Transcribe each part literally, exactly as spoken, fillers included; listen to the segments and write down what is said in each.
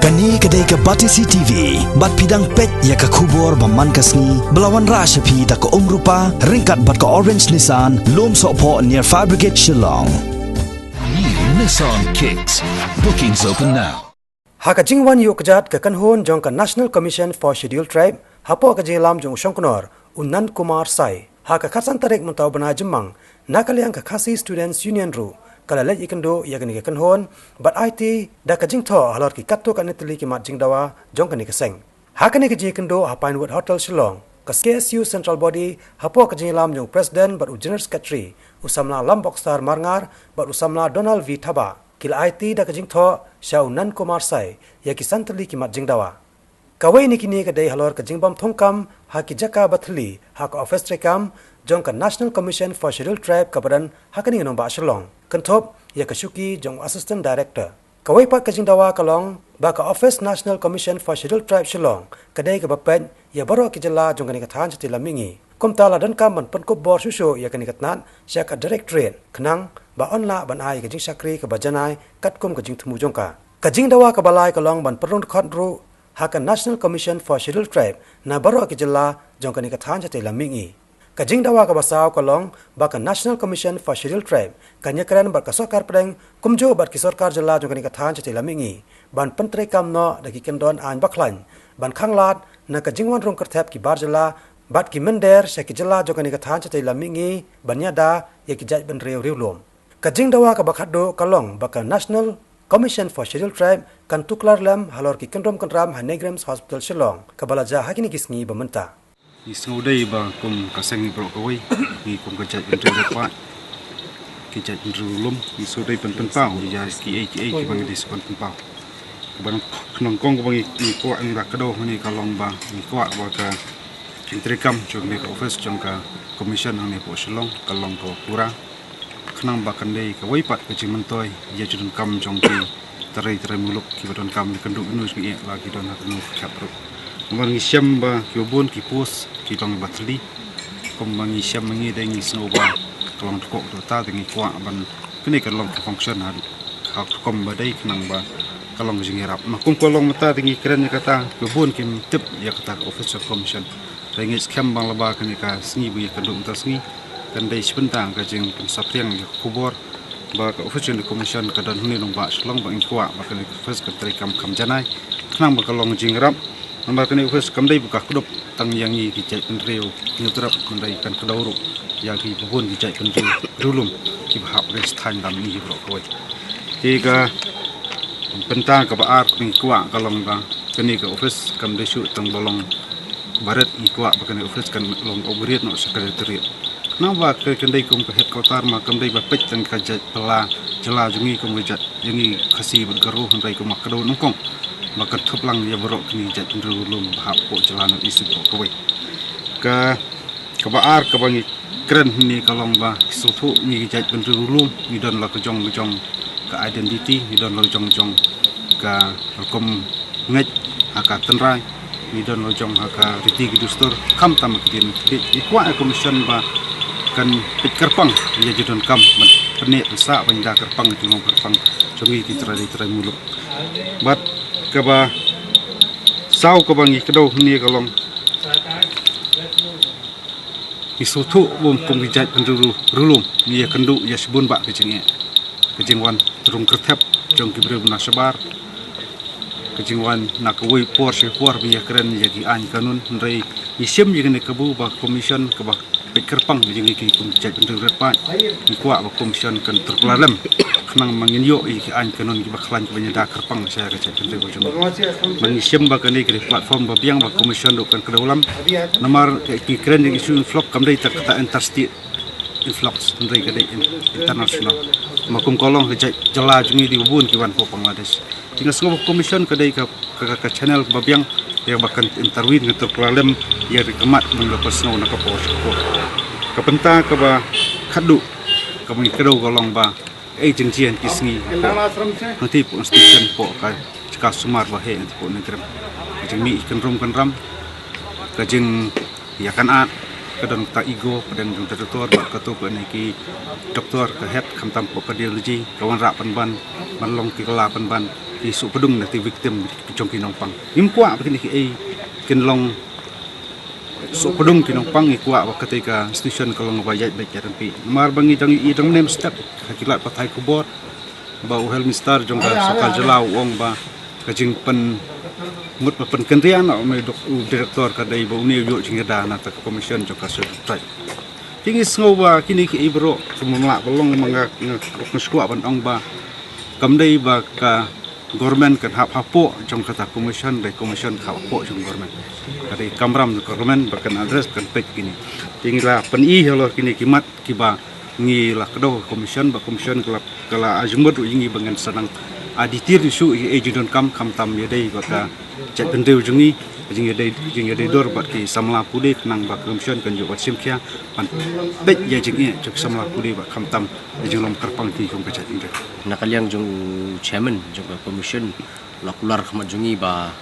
Kane ka dei ka Batesi T V, bad phi dang peit ïa ka khubor ba man ka sngi, ba la wanrah sha phi da ka Umrupa, ryngkat bad ka Orange Nissan, Lumsohphoh near Fire Brigade, Shillong. New Nissan Kicks. Bookings open now. Ha ka jingwan ïuh kjat ka kynhun jong ka National Commission for Scheduled Tribe, hapoh ka jingïalam jong u Shongknor, u Nand Kumar Sai. Ha ka khatsan tarik mynta u bnai Jymmang, na ka liang ka Khasi Students Union ruh, ka la leit ïakynduh ïa kane ka kynhun, bad aiti da ka jingthoh halor ki katto katne tylli ki mat jingdawa jong kane ka seng. Ha kane ka jingïakynduh ha Pinewood Hotel Shillong, ka K S U Central Body, hapoh ka jingïalam jong u President bad u General Secretary, u samla Lambokstar Marngar, bad u samla Donald V Thabah, ki la aiti da ka jingthoh sha u Nand Kumar Sai ïa ki san tylli ki mat jingdawa. Kawei na kine ka dei halor ka jingbym thungkam ha ki jaka ba thylli ha ka ophis treikam jong ka National Commission for Scheduled Tribe kaba don ha kane ka nongbah Shillong, kynthup ïa ka shuki jong u Assistant Director. Kawei pat ka jingdawa ka long ba ka Office National Commission for Scheduled Tribe Shillong ka dei kaba peit ïa baroh ki jylla jong kane ka thaiñ shatei lam mihngi. Kumta la donkam ban pynkup bor shuh shuh ïa kane ka tnat sha ka Directorate, khnang ba yn lah ban ai ka jingshakri kaba janai katkum ka jingthmu jong ka. Ka jingdawa kaba lai ka long ban pynrung dkhot ruh ha ka National Commission for Scheduled Tribe na baroh ki jylla jong kane ka thaiñ shatei lam mihngi. Ka jingdawa kaba saw ka long ba ka National Commission for Scheduled Tribe kan ïakren bad ka sorkar pdeng kumjuh bad ki sorkar jylla jong kane ka thaiñ shatei lam mihngi ban pyntreikam noh da ki kyndon aiñ bakhlaiñ ban khanglad na ka jingwan rung kyrthep ki bar jylla bad ki mynder sha ki jylla jong kane ka thaiñ shatei lam mihngi ban ïada ïa ki jaitbynriew riewlum. Ka jingdawa kaba khatduh ka long ba ka National Commission for Scheduled Tribe kan tuklar lem halor ki kyndrum kyndram ha NEIGRIHMS Hospital Shillong kaba la jia ha kine ki sngi ba mynta. Ngi sngewdei ba kum ka seng baroh kawei, ngi kum ka jaitbynriew riewpaid, ki jaitbynriew riewlum, ngi sngewdei ban pynpaw ïa kiei kiei kiba ngi dei ban pynpaw. Kaba nyngkong kaba ngi, ngi kwah, ngi la kdew hangne ka long ba ngi kwah ba ka jingtreikam jong kane ka office jong ka Commission hangne hapoh Shillong ka long kaba pura, khnang ba kan dei kawei pat ka jingmyntoi ïa ka jingdonkam jong ki trai trai muluk kiba donkam ïa kynduh ïa kano ka jingeh la ki don ha kano ka khep ruh. Namar ngi shem ba kiba bun ki post ki long ba thylli. Kumba ngi shem ngi dei ngi sngew ba ka long dkhot dkhot ta, te ngi kwah ban kane ka long ka function ha ka rukom ba dei khnang ba ka long ka jingïarap. Ma kum ka long mynta te ngi kren ïa kata, kiba bun kim tip ïa kata ka office of commission. Te ngi skhem ba lyngba kane ka sngi ba ïakynduh mynta sngi kan dei shi bynta ka jingpynsaphriang ïa ka khubor ba ka office jong ka commission ka don hangne nongbah Shillong, ba ngi kwah ba kane ka office kan treikam kham janai khnang ba ka long jingïarap. Namar kane ka office kam dei ba ka kdup tang ïa ngi ki jaitbynriew Hynñiewtrep, hynrei kan kdew ruh ïa kiba bun ki jaitbynriew riewlum kiba hap ha kane ka thaiñ lam mihngi baroh kawei. Te ka bynta kaba ar ngi kwah ka long ba kane ka office kam dei shuh tang ba long barit, ngi kwah ba kane ka office kan long upgrade noh sha ka Directorate. Namar ba ka, kan dei kum ka headquarter ma kam dei ba peit tang ka jait pla jylla jong ngi kum ka jait jong ngi Khasi bad Garo, hynrei kum ka kdew nyngkong ba kan thep lang ïa baroh kine ki jaitbynriew riewlum ba hap hapoh jylla North East baroh kawei. Ka, kaba ar kaba ngi kren hangne ka long ba sngewthuh ngi ki jaitbynriew riewlum ngi don la ka jong ka jong ka identity, ngi don la ka jong ka jong ka rukom ngeit ha ka tynrai, ngi don la ka jong ka riti ki dustur, khamtam ka ktien. Ngi kwah ïa ka commission ba kan peit kyrpang ïa ka jingdonkam, ban pynneh pynsah, ban da kyrpang ïa ka jinglong kyrpang jong ngi ki trai trai muluk. Bad kaba saw kaba ngi kdew hangne ka long ngi sngewthuh ba kum ki jaitbynriew riewlum ngi ïakynduh ïa shibun bah ka jingeh, ka jingwan rung kyrthep jong ki briew na shabar, ka jingwan na kawei por sha kawei por ba ngi ïakren ïa ki aiñ kanun, hynrei ngi shim ïa kane kabu ba ka commission kaba peit kyrpang ïa ngi ki kum ki jaitbynriew riewpaid. Ngi kwah ba ka commission kan tyrpla lem khnang ba ngin ïoh ïa ki aiñ kanun kiba khlaiñ kiba ïada kyrpang sha ka jaitbynriew ka jong ngi. Ba ngi shim ba kane ka dei platform ba biang ba ka commission ruh kan kdew lem. Namar ka, ngi kren ïa ka issue influx kam dei tang kata interstate influx, hynrei ka dei in-, international. Ma kum ka long ka jait jylla jong ngi dei ba bun ki wan hapoh Bangladesh. Te nga sngew ba ka commission ka dei ka, ka, ka, ka channel ba biang ïa ba kan intervene, kan tyrpla lem ïa ka mat ba ngi la pynsngew na ka por sha ka por. Ka bynta kaba khatduh kaba ngi kdew ka long ba kaei jingjia ha ki sngi hapoh, hangtei hapoh institution, hapoh ka jaka sumar ba heh hangtei hapoh NEIGRIHMS. Ka jingmih kynrum kynram, ka jing ïa kan at, ka don kata ego pdeng jong ka doctor bad kato kane ki doctor ka head, khamtam hapoh cardiology, ka wanrah pynban ban long ki kylla pynban. ki suk pdung na ki victim jong ki nongpang. Ngim kwah ba kine kiei kin long suk pdung ki nongpang, ngi kwah ba katei ka institution ka long ba ïaid beit ïaid rympei. Namar ba ngi dang ïohi dang mynne mynstep ha ki lad pathai khubor ba u Health Minister jong ka sorkar jylla u ong ba ka jingpynmut ba pynkynriah na u, u director ka dei ba une u ïoh jingïada na kata ka commission jong ka Scheduled Tribe. Te ngi sngew ba kine kiei baroh kumno lah ba long, ma nga, nga, nga sngewkwah ban ong ba kam dei ba ka government kan hap hapoh jong kata commission, dei commission ka hap hapoh jong government. Ka dei kamram jong government ba kan address, kan peit kine. Te ngi la pyni halor kine ki mat kiba ngi la kdew ha commission, ba commission ka la, ka la ai jingmut ruh ïa ngi ba ngan sa nang ai detail ïa shuh ïa ei jingdonkam, khamtam ïadei bad ka jaitbynriew jong ngi, jingïadei, jingïadei dur bad ki samla pule, khnang ba ka commission kan ïoh ban shim khia ban peit ïa jingeh jong ki samla pule bad khamtam ïa jinglong kyrpang ki jong ka jaitbynriew. Na ka liang jong u chairman jong ka commission, la kular khmat jong ngi ba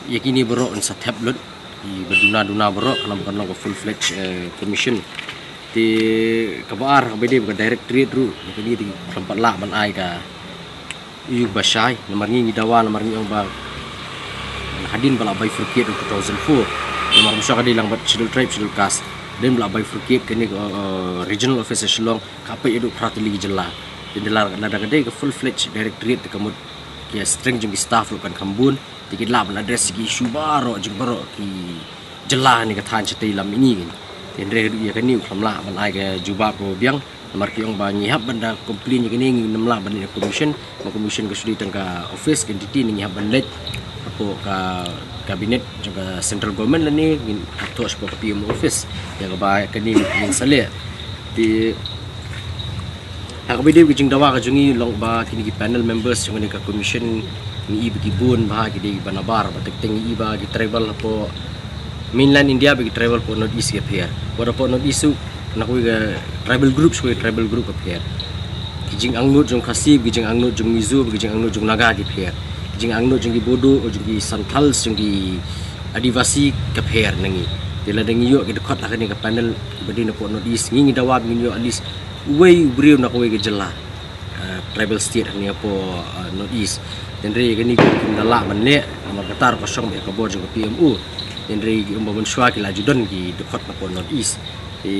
ïa kine baroh yn sa thep lut, ïa ba duna duna baroh, khnang ba kan long ka full fledged, eh, commission. Te kaba ar, kaba ïadei bad ka directorate ruh, ïa kine te ki khlem pat lah ban ai ka ïa u ba shai, namar ngi, ngi dawa, namar ngi ong ba hadien ba la bifurcate ha two thousand four, namar mynshwa ka dei lang bad Scheduled Tribe, Scheduled Caste. Hadien ba la bifurcate kane ka, eh, regional office ha Shillong, ka peit haduh phra tylli ki jylla. Te lada, lada ka dei ka full fledged directorate te ka mut ki strength jong ki staff ruh kan kham bun, te kin lah ban address ki issue baroh jong baroh ki jylla ne ka thaiñ shatei lam ini. Te hynrei haduh ïa kane u khlem lah ban ai ka jubab kaba biang. Namar ki ong ba ngi hap ban da complain ïa kane, ngim lah ban leit ha commission, ma commission ka shu dei tang ka office, ka entity, ne ngi hap ban leit hapoh ka cabinet jong ka central government lane ngin hap thoh shapoh ka P M O office. Ïa kaba kane ngin sa leh. Te ha kaba ïadei bad ka jingdawa ka jong ngi, long ba kine ki panel members jong kane ka commission ngi i ba ki bun bha, ki dei ba nabar, bad teng teng ngi i ba ki tribal hapoh mainland India bad ki tribal hapoh North East ki pher. Wat hapoh North East ruh na kawei ka tribal group sha kawei tribal group ka pher. Ki jingangnud jong Khasi, ki jingangnud jong Mizo, ki jingangnud jong Naga ki pher. Ki jingangnud jong ki Bodo, jong ki Santals, jong ki Adivasi ka pher na ngi. Te lada ngi ïoh ki dkhot ha kane ka panel ba dei na hapoh North East, ngi, ngi dawa ba ngin ïoh at least uwei u briew na kawei ka jylla, eh, tribal state hangne hapoh, eh, North East. Te hynrei kane kim da lah ban leh, namar kata ruh ka shong beit ha ka bor jong ka P M O. Te hynrei ki ong ba mynshwa ki la ju don ki dkhot na hapoh North East. Te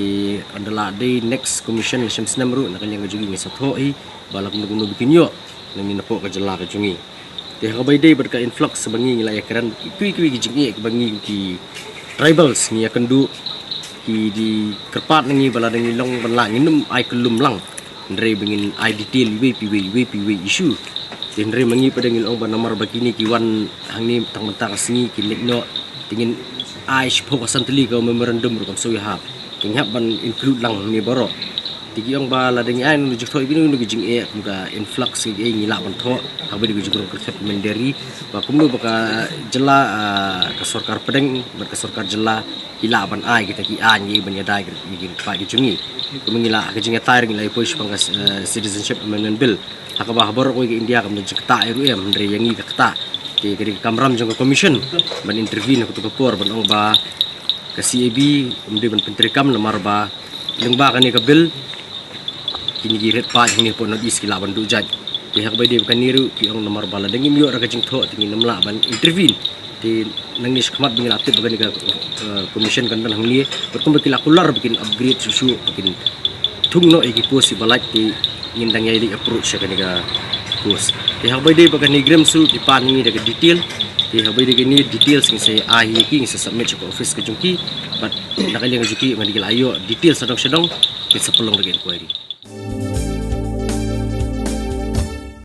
ynda la dei next commission la shem snem ruh, na ka liang ka jong ngi ngin sa thoh hi ba la kumno kumno ba kin ïoh na ngi na hapoh ka jylla ka jong ngi. Te ha kaba ïadei bad ka influx ba ngi, ngi la ïakren kiwei kiwei ki jingeh kiba ngi ki tribals ngi ïakynduh, ki dei kyrpad na ngi ba lada ngi long ban lah ngin ym ai kyllum lang, hynrei ba ngin ai detail iwei pa iwei, iwei pa iwei issue. Te hynrei ma ngi pat da ngi la ong ba namar ba kine ki wan hangne tang mynta ka sngi, kin leit noh, te ngin ai shiphew ka san tylli ka memorandum ruh kam shu ïahap. Te ngi hap ban include lang hangne baroh. Te ki ong ba lada ngi ai, ngi ju thoh ïa kino kino ki jingeh kum ka influx, ki ei, ngi lah ban thoh ha kaba ïadei ka jingrung kyrteng, mynder ri, ba kumno ba ka jylla, ah, ka sorkar pdeng bad ka sorkar jylla ki lah ban ai kita ki aiñ, ïa ban ïada ïa ki, ïa ki paid ki jong ngi. Kumba ngi la, ha ka jingïatai ruh ngi la ïa poi shaphang ka, eh, Citizenship Amendment Bill, ha kaba ha baroh kawei ka India kam don jingktah ei ruh em, hynrei ïa ngi ka ktah. Te ka dei ka kamram jong ka commission ban intervene ha kato ka por, ban ong ba ka C A B ym dei ban pyntreikam, namar ba lyngba kane ka bill kine ki rit paid hangne hapoh North East ki lah ban duh jait. Te ha kaba ïadei bad kane ruh ki ong namar ba lada ngim ïoh da ka jingthoh te ngin ym lah ban intervene. Te nangne shakhmat ba ngi la tip ba kane ka, eh, commission kan don hangne, bad kumba ki la kular ba kin upgrade shuh shuh, ba kin thung noh ïa ki post kiba lait, te ngin dang ïai leit approach ïa kane ka post. Te ha kaba ïadei bad kane ki grievance ruh ki pan ïa ngi da ka detail. Te ha kaba ïadei kane details ngin sa ai ïa ki, ngin sa submit sha ka office ka jong ki. Bad na ka liang ka jong ki, ma ngi la ïoh details sha dong sha dong, kin sa pynlong da ka inquiry.